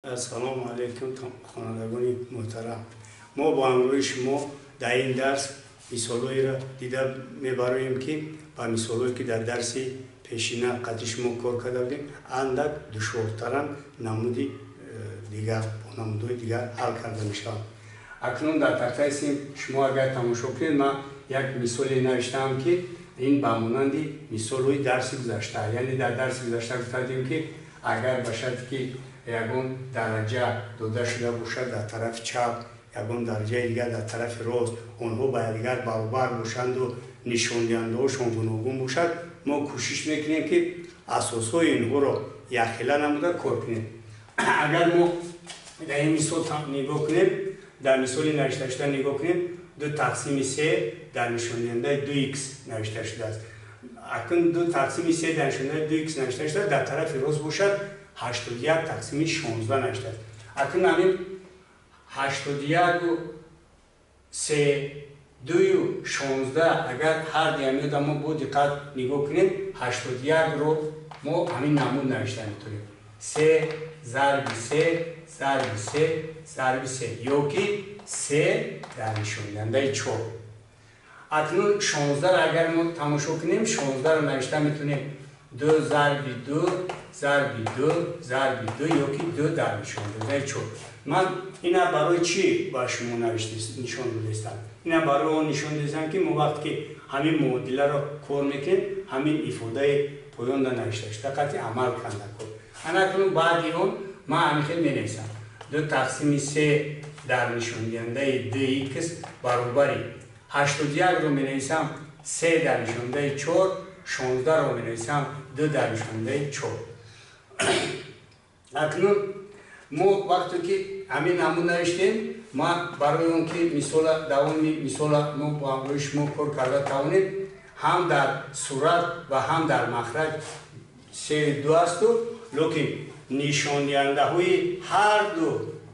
Ассалому алайкум, хонандагони муҳтарам. Мо бо ҳамроҳи шумо дар ин дарс мисолҳоеро дида мебароем, ки ба мисолҳое, ки дар дарси пешина қадри шумо кор карда будем, андак душвортаранд, намуди дигар, бо намудҳои дигар ҳал карда мешаванд. Акнун дар тахтаи синф шумо агар тамошо кунед, ман як мисоле навиштаам, ки ин ба монанди мисолҳои дарси гузашта. Яъне дар дарси гузашта гуфта будем, ки агар ба шарте ки ягон дараҷа дода шуда бошад дар тарафи чап, ягон дараҷаи дигар дар тарафи рост, онҳо ба якдигар баробар бошанду нишондиҳандаҳошон гуногун бошад, мо кӯшиш мекунем, ки асосҳои инҳоро якхела намуда кор кунем. Агар мо дар ин мисол нигоҳ кунем, дар мисоли навишташуда нигоҳ кунем, ду тақсими се дар нишондиҳандаи ду икс навишта шудааст. Акнун ду тақсими се дар нишондиҳандаи ду икс навишта шудааст, дар тарафи рост бошад 81 тақсими 16 навиштааст. Акнун ҳамин ҳаштоду яку се, дую 16, агар ҳар дуямиёда мо бо диққат нигоҳ кунем, 81-ро мо ҳамин намуд навишта метавонем: се зарби се зарби се зарби се ё ки се дар нишондиҳандаи чор. Акнун 16-ро агар мо тамошо кунем, 16-ро навишта метавонем ду зарби ду зарби ду зарби ду ё ки ду дар нишондиҳандаи чор. Ман ина барои чӣ ба шумо нишон додастам? Ина барои он нишон додастам, ки мо вақте ки ҳамин муодиларо кор мекунем, ҳамин ифодаи поёнда навишта шуда қатъи амал карда кор. Анакнун баъди он ман ҳамин хел менависам: ду тақсими се дар нишондиҳандаи ду икс баробари 81-ро менависам се дар нишондиҳандаи чор, 16-ро менависам ду дар нишондиҳандаи чор. Акнун мо вақте ки ҳамин намуд навиштем, ман барои он ки мисола, давоми мисола мо бо ҳамроҳи шумо кор карда тавонем, ҳам дар сурат ва ҳам дар махраҷ сеи ду асту, лекин нишондиҳандаҳои ҳар ду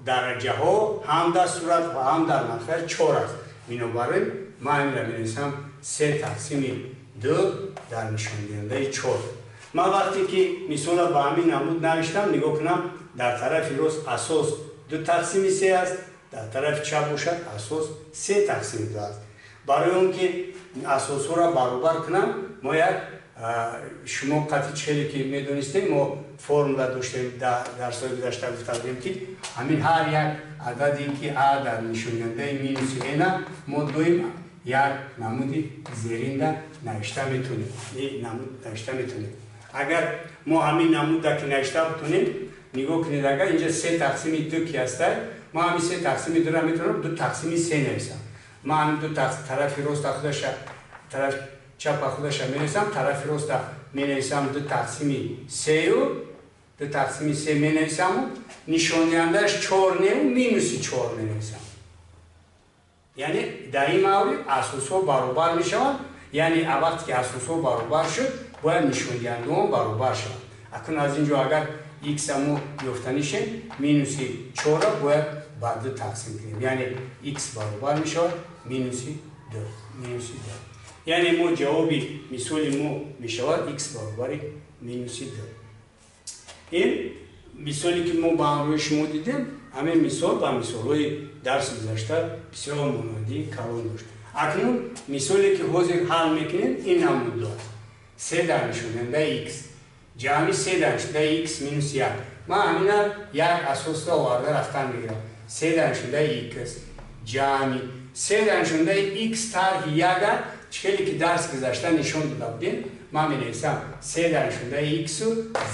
дараҷаҳо ҳам дар сурат ва ҳам дар махраҷ чор аст. Бинобар ин ман инро менависам се тақсими ду дар нишондиҳандаи чор. Ман вақте ки мисола ба ҳамин намуд навиштам, нигоҳ кунам, дар тарафи рост асос ду тақсими се аст, дар тарафи чап бошад асос се тақсими ду аст. Барои он ки асосҳоро баробар кунам, мо як шумо қатъи челе ки медонистем, мо формула доштем, дар дарсҳои гузашта гуфта будем, ки ҳамин ҳар як ададе ки а дар нишондиҳандаи минуси ена, мо доим як намуди зеринда навишта метавонем, намуд навишта метавонем. Агар мо ҳамин намуда ки навишта бутонем, нигоҳ кунед, агар инҷа се тақсими ду ки ҳастай, мо ҳамин се тақсими дура метавонам ду тақсими се нависам. Ман ҳамин ду тарафи роста худаша, тарафи чапа худаша менависам, тарафи роста менависам ду тақсими сею, ду тақсими се менависаму нишондиҳандааш чор неу минуси чор менависам. Яъне дар ин маврид асосҳо баробар мешаванд. Яъне вақте ки асосҳо баробар шуд, бояд нишондиҳандаҳо баробар шаванд. Акнун аз ин ҷо агар икса мо ёфта нишем, минуси чорро бояд ба ду тақсим кунем, яъне икс баробар мешавад минуси ду, минуси ду. Яъне мо ҷавоби мисоли мо мешавад икс баробари минуси ду. Ин мисоле ки мо ба ҳамроҳи шумо дидем, ҳамин мисол ба мисолҳои дарси гузашта бисёр монандии калон дошт. Акнун мисоле ки ҳозир ҳал мекунем, ин намуд аст: се дар нишондиҳандаи икс ҷамъи се дар нишондаи икс минус як. Ман ҳамина як асосро оварда рафтан мегирам: се дар нишондаи икс ҷамъи се дар нишондаи икс тарҳи яга. Хеле ки дарс гузашта нишон дода будем, ман менависам се дар нишондаи иксу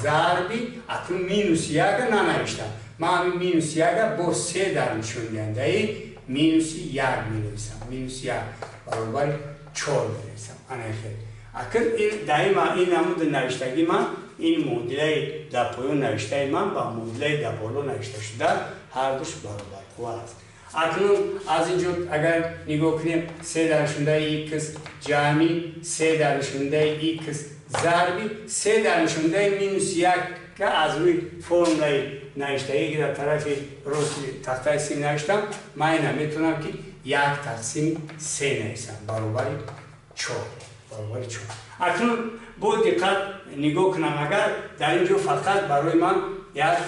зарби, акнун минус яга нанавиштам, ман ҳамин минус яга бо се дар нишондиҳандаи минуси як менависам, минус як баробари чор менависам. Ана хел. Акн даима ин намуди навиштагӣ ман, ин муодилаи дар поён навиштаи ман ба муодилаи дар боло навишта шуда ҳардуш баробарқувва аст. Акнун аз ин ҷо агар нигоҳ кунем, се дар нишондаи икс ҷамъи се дар нишондаи икс зарби се дар нишондаи минус як аз рӯи формулаи навиштагӣ, ки дар тарафи рости тахтаи синф навиштам, ман ина метавонам, ки як тақсими се нависам баробари чор, баробари чор. Акнун бо диққат нигоҳ кунам, агар дар ин ҷо фақат барои ман як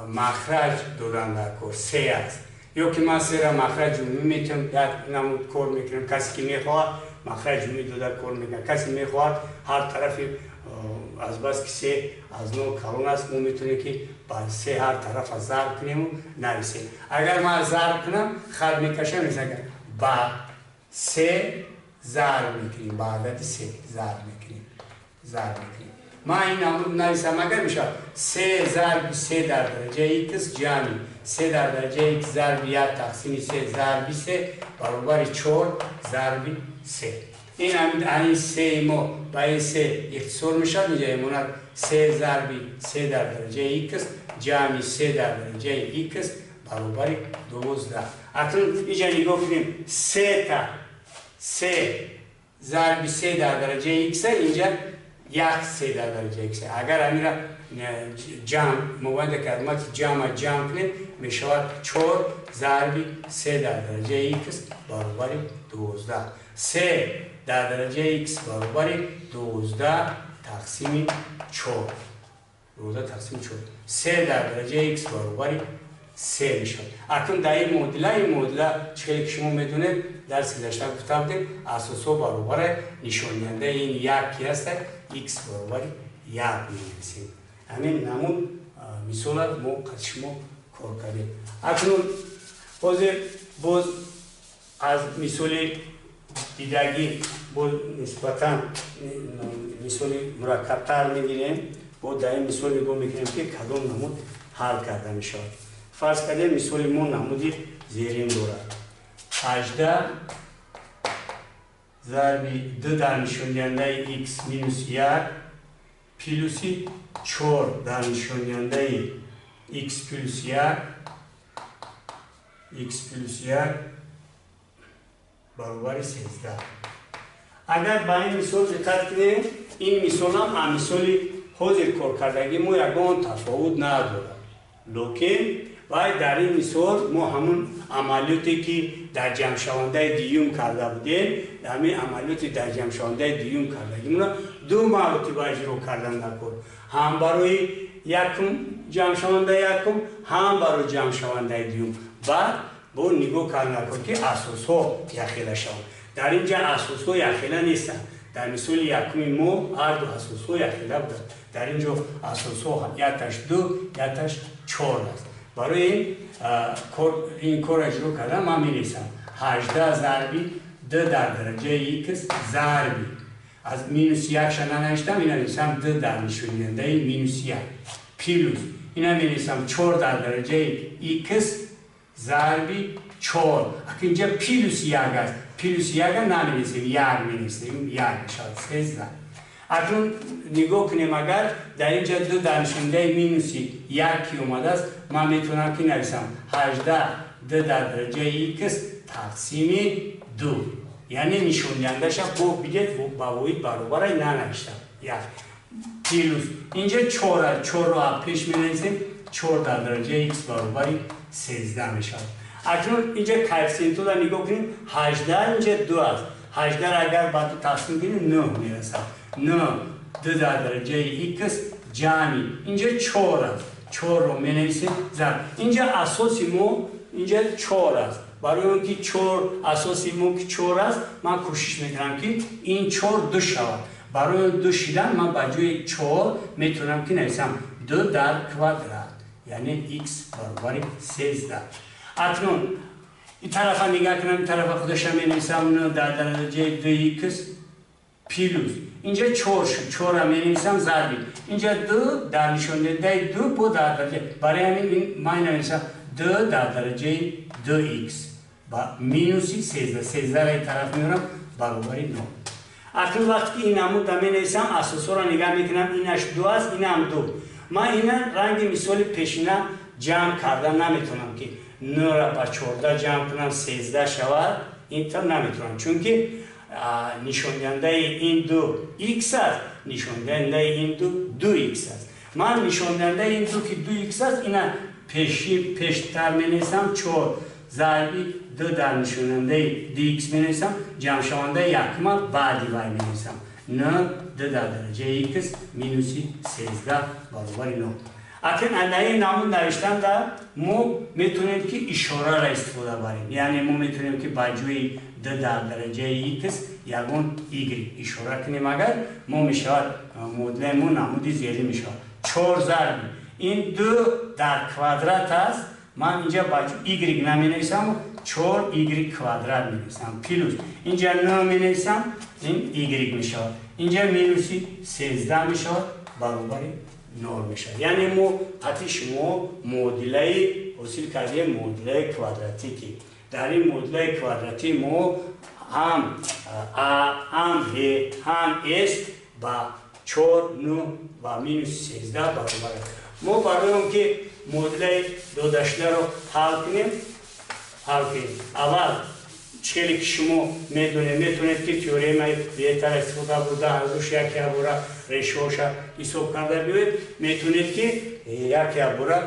махраҷ додан дар кор се аст. Ё ки ман сера махраҷ умумӣ метавонам, як намуд кор мекунам. Касе ки мехоҳад, махраҷ умумӣ дода кор мекунад. Касе мехоҳад, ҳар тарафи, азбаски се аз нол калон аст, мо метавонем, ки ба се ҳар тарафа зарб кунему нависем. Агар ман зарб кунам, хат мекашам, ба се зарб мекунем, ба адади се зарб мекунем, зарб мекунем. Ман ин намуд нависам, агар мешавад се зарби се дар дараҷаи икс ҷамъи се дар дараҷаи икс зарби як тақсими се зарби се баробари чор зарби се. Ин ҳамин сеи мо ба ин се ихтисор мешавад. Инҷа мемонад се зарби се дар дараҷаи икс ҷамъи се дар дараҷаи икс баробари 12. Акнун инҷа нигоҳ кунем: сета се зарби се дар дараҷаи икса, инҷа як се дар дараҷаи икса. Агар ҳамира ҷамъ, мобайни калимати ҷамъа ҷамъ кунем, мешавад чор зарби се дар дараҷаи икс баробари 12. Се дар дараҷаи икс баробари 12 тақсими чор, 12 тақсими чор. Се дар дараҷаи икс баробари се мешавад. Акнун дар ин муодила, ин муодила, чӣ хеле ки шумо медонед, дарси гузашта гуфта будем, асосҳо баробаре, нишондиҳандаи ин як ки ҳаста, икс баробари як менависем. Ҳамин намуд мисола мо қад шумо кор кардем. Акнун ҳозир боз аз мисоли дидагӣ боз нисбатан мисоли мураккабтар мегирем. Бо дар ин мисол нигоҳ мекунем, ки кадом намуд ҳал карда мешавад. Фарз кардем, мисоли мо намуди зерин дорад: 18 зарби ду дар нишондиҳандаи икс минус як плюси чор дар нишондиҳандаи икс плюс як, икс плюс як баробари 13. Агар ба ин мисол диққат кунем, ин мисолам аз мисоли ҳозир коркардагӣ мо ягон тафовут надорад, лекин вай дар ин мисол мо ҳамун амалиёте, ки дар ҷамъшавандаи дуюм карда будем, ҳамин амалиёти дар ҷамъшавандаи дуюм кардагимонро ду маротиба иҷро кардан даркор: ҳам барои якум ҷамъшавандаи якум, ҳам барои ҷамъшавандаи дуюм. Баъд бо нигоҳ кардан даркор, ки асосҳо якхела шаванд. Дар ин ҷа асосҳо якхела нестанд. Дар мисоли якуми мо ҳарду асосҳо якхела буданд, дар ин ҷо асосҳо якташ ду, якташ чор аст. Барои ин корро иҷро кардан ман менависам: 18 зарби д дар дараҷаи икс зарби, аз минус якша нанавиштам, ина менависам д дар нишондиҳандаи минус як плюс, ина менависам чор дар дараҷаи икс зарби чор. Ака инҷа плюс як аст, плюс яка наменависем, як менависем, як мешавад 13. Акнун нигоҳ кунем, агар дар ин ҷа ду дар нишондаи минуси як ки омадааст, ман метавонам ки нависам 18 д дар дараҷаи икс тақсими ду, яъне нишондиҳандаша бо бидед ба воҳид баробара нанавиштам, як плюс, инҷа чор, чорро пеш менависем, чор дар дараҷаи икс баробари 13 мешавад. Акнун инҷа коэффисиентҳоро нигоҳ кунем: 18, инҷа ду аст, 18-ро агар ба ду тақсим кунем, нӯҳ мерасад. Нӯҳ ду дар дараҷаи икс ҷамъи, инҷа чор аст, чорро менависем, зарб, инҷа асоси мо инҷа чор аст. Барои он ки чор асоси мо ки чор аст, ман кӯшиш мекунам, ки ин чор ду шавад. Барои ду шидан ман ба ҷои чор метавонам ки нависам ду дар квадрат, яъне икс баробари 13. Акнун ин тарафа нигоҳ кунам, ин тарафа худаша менависам, нӯҳ дар дараҷаи ду икс плюс, инҷа чор шуд, чорра менависам, зарби, инҷа ду дар нишондиҳандаи ду бо дар дараҷа, барои ҳамин ман нависам ду дар дараҷаи ду икс ба минуси 13, 13-ра ин тараф меорам, баробари нол. Акнун вақте ки ин намуда менависам, асосҳоро нигоҳ мекунам: инаш ду аст, инам ду. Ман ина ранги мисоли пешина ҷамъ карда наметавонам, ки нӯҳра ба 14 ҷамъ кунам, 13 шавад. Ин тавр наметавонам, чунки нишондиҳандаи ин ду икс аст, нишондиҳандаи ин ду ду икс аст. Ман нишондиҳандаи ин ду ки ду икс аст, ина пеши пештар менависам, чор зарби ду дар нишондиҳандаи ду икс менависам, ҷамъшавандаи якума баъди вай менависам, нӯҳ ду дар дараҷаи икс минуси 13 баробари нол. Акнун дар ин намуд навиштан да мо метавонем ки ишораро истифода барем. Яъне мо метавонем ки ба ҷои д дар дараҷаи x ягон y ишора кунем. Агар мо мешавад муодилаи мо намуди зерин мешавад. 4 зарби ин 2 дар квадрат аст. Ман инҷа ба y наменависам, 4 y квадрат менависам. Плюс инҷа 9 менависам, ин y мешавад. Инҷа минуси 13 мешавад, баробари 0 мешавад. Яъне мо қати шумо муодилаи ҳосил кардем, муодилаи квадратӣ, ки дар ин муодилаи квадратӣ мо ҳам а, ҳам б, ҳам с ба 4, 9 ва минус 13 баробар аст. Мо барои он ки муодилаи додашударо ҳал кунем, аввал чӣ ки шумо медонед, метавонед ки теоремаи Виетара истифода бурда аз рӯш яке абора решаҳоша ҳисоб карда биёед. Метавонед ки яке абора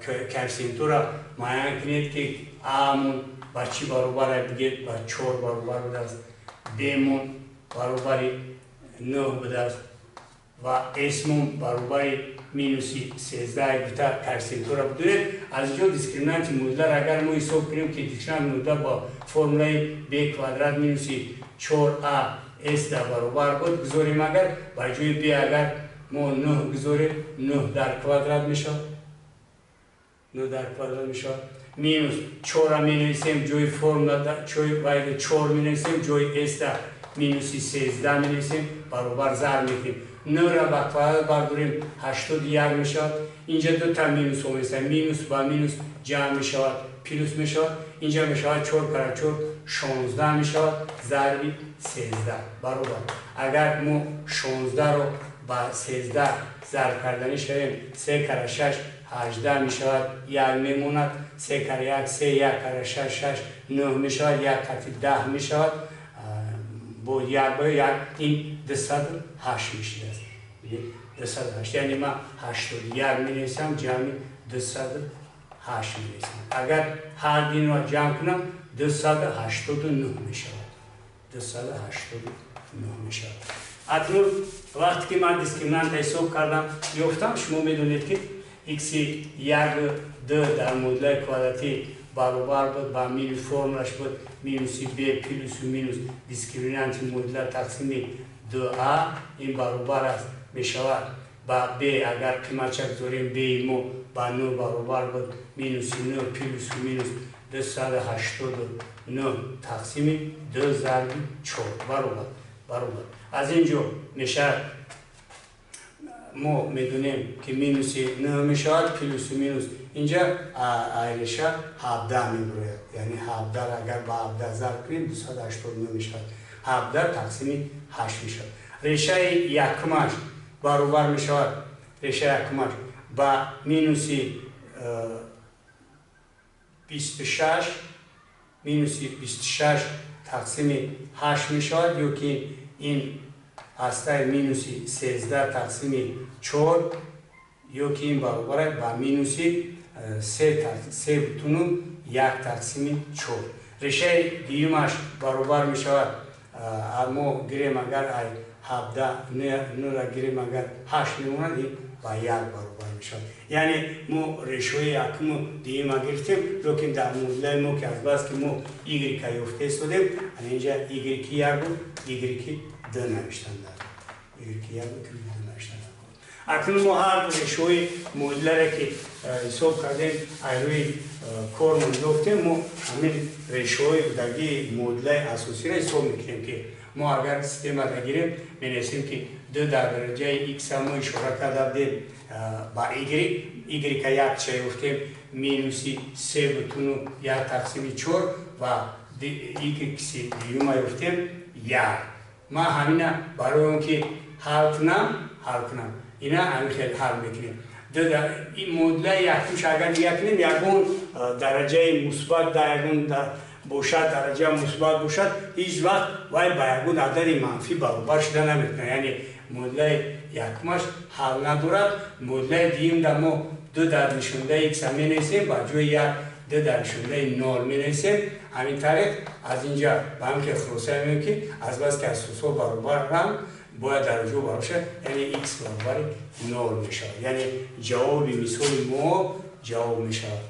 коэффисиентҳоро муайян кунед, ки а-мон ба чӣ баробар аст, бигед ба 4 баробар будааст, б-мон баробари 9 будааст ва с-мон баробари минуси 13 гуфта коэффисиентҳоро бидонед. Аз инҷо дискриминанти муодиларо агар мо ҳисоб кунем, ки дискриминанти муодила бо формулаи b квадрат минуси 4a s дар баробар буд, гузорем. Агар ба ҷои b агар мо 9 гузорем, 9 дар квадрат мешавад, 9 дар квадрат мешавад, минус 4 менависем, ҷои формула 4 менависем, ҷои s дар минуси 13 менависем, баробар зарб мекунем. 9-ро ба квадрат бардорем, 81 мешавад. Инҷа ду та минус оместа, минус ба минус ҷамъ мешавад, плюс мешавад. Инҷа мешавад 4 кара 4, 16 мешавад, зарби 13 баробар. Агар мо 16-ро ба 13 зарб карданӣ шавем, 3 кара 6, 18 мешавад, 1 мемонад, 3 кара 1, 3, 1 кара 6, 6, 9 мешавад, 1 қати 10 мешавад, бо 1 ба 1 ин 208 мешудааст. 208, яъне ман 81 менависам, ҷамъи 208 менависам. Агар ҳар динро ҷамъ кунам, 289 мешавад. 289 мешавад. Акнун вақте ки ман дискриминанта ҳисоб кардам, ёфтам, шумо медонед ки x 1 д дар муодилаи квадратӣ баробар буд ба минус, формулаш буд минуси b плюсу минус дискриминанти муодила тақсими 2a, ин баробар аст мешавад ба b, агар қиматша гузорем, b мо ба 9 баробар буд, минуси 9 плюсу минус 289 тақсими 2 зарби 4 баробар. Аз ин ҷо мешавад мо медонем ки минуси 9 мешавад, плюсу минус инҷа реша 17 мебирояд. Яъне 17 агар ба 17 зарб кунем, 289 мешавад, 17 тақсими 8 мешавад. Решаи якумаш баробар мешавад, решаи якумаш ба минуси 26, минуси 26 тақсими 8 мешавад, ё ки ин ҳастаи минуси 13 тақсими 4, ё ки ин баробар аст ба минуси 3,1 тақсими 4. Решаи дуюмаш баробар мешавад, мо гирем агар ай 17 9-ро гирем, агар 8 мемонад, ин ба 1 баробар мешавад. Яъне мо решаҳои якуму дуюма гирифтем, лекин дар муодилаи мо ки аз бас ки мо y ёфта истодем, инҷа y 1 y 2 навиштан дар y 1 y 2 навиштан. Акнун мо ҳар ду решаҳои муодиларе ки ҳисоб кардем, аз рӯи кормон ёфтем, мо ҳамин решаҳои будагии муодилаи асосиро ҳисоб мекунем, ки мо агар системаро гирем, менависем ки 2 дар дараҷаи x мо ишора карда будем ба y, y якча ёфтем, минуси 3,1 тақсими 4 ва y дуюма ёфтем 1. Ман ҳамина барои он ки ҳал кунам, ина ҳамин хел ҳал мекунем. Ин муодилаи якумш агар нигоҳ кунем, ягон дараҷаи мусбат дар ягон бошад, дараҷа мусбат бошад, ҳеҷ вақт вай ба ягон адади манфӣ баробар шуда наметавонад. Яъне муодилаи якумаш ҳал надорад. Муодилаи дуюм дар мо 2 дар нишондаи x менависем, ба ҷои 1 2 дар нишондаи 0 менависем. Ҳамин тариқ аз инҷа ба ҳамин хел хулоса меоем, ки аз бас ки асосҳо баробаранд, Бояд дар ҷо баробар шавад, яъне x баробари 0 мешавад. Яъне ҷавоби мисоли мо ҷавоб мешавад.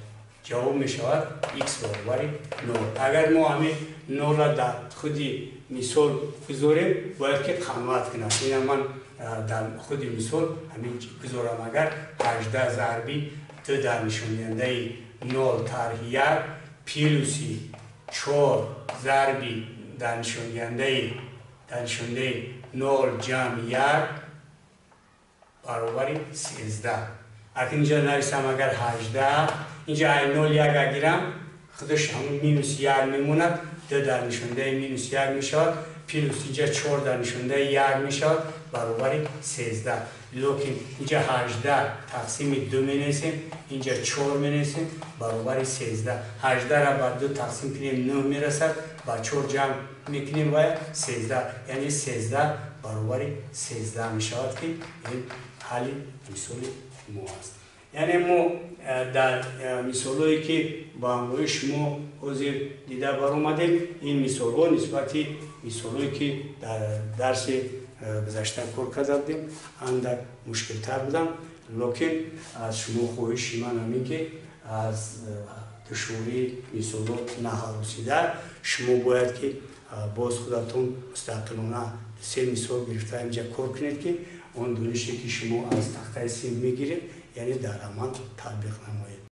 Ҷавоб мешавад x баробари 0. Агар мо ҳамин 0-ро дар худи мисол гузорем, бояд ки қаноат кунад. Ина ман дар худи мисол ҳамин гузорам, агар 18 зарби 2 дар нишондиҳандаи 0 тарҳи 1 плюси 4 зарби дар нишондиҳандаи 0 ҷамъ 1 баробари 13. Акнун инҷа нависам, агар 18 инҷа ай 0 1 гирам, худаш ҳамун минус 1 мемонад, 2 дар нишондаи минус 1 мешавад, плюс инҷа 4 дар нишондаи 1 мешавад, баробари 13. Лекин инҷа 18 тақсими 2 менависем, инҷа 4 менависем, баробари 13. 18-ра ба 2 тақсим кунем, 9 мерасад, ба 4 ҷамъ мекунем ва 13, яъне 13 баробари 13 мешавад, ки ин ҳалли мисоли мо аст. Яъне мо дар мисолҳое ки ба ҳамроҳи шумо ҳозир дида баромадем, ин мисолҳо нисбати мисолҳое ки дар дарси гузашта кор карда будем, андак мушкилтар буданд. Лекин аз шумо хоҳиши ман ҳамин ки аз душвории мисолҳо наҳаросида, шумо бояд ки боз худатон мустақилона се мисол гирифта инҷа кор кунед, ки он донише ки шумо аз тахтаи синф мегиред, яъне дар амал татбиқ намоед.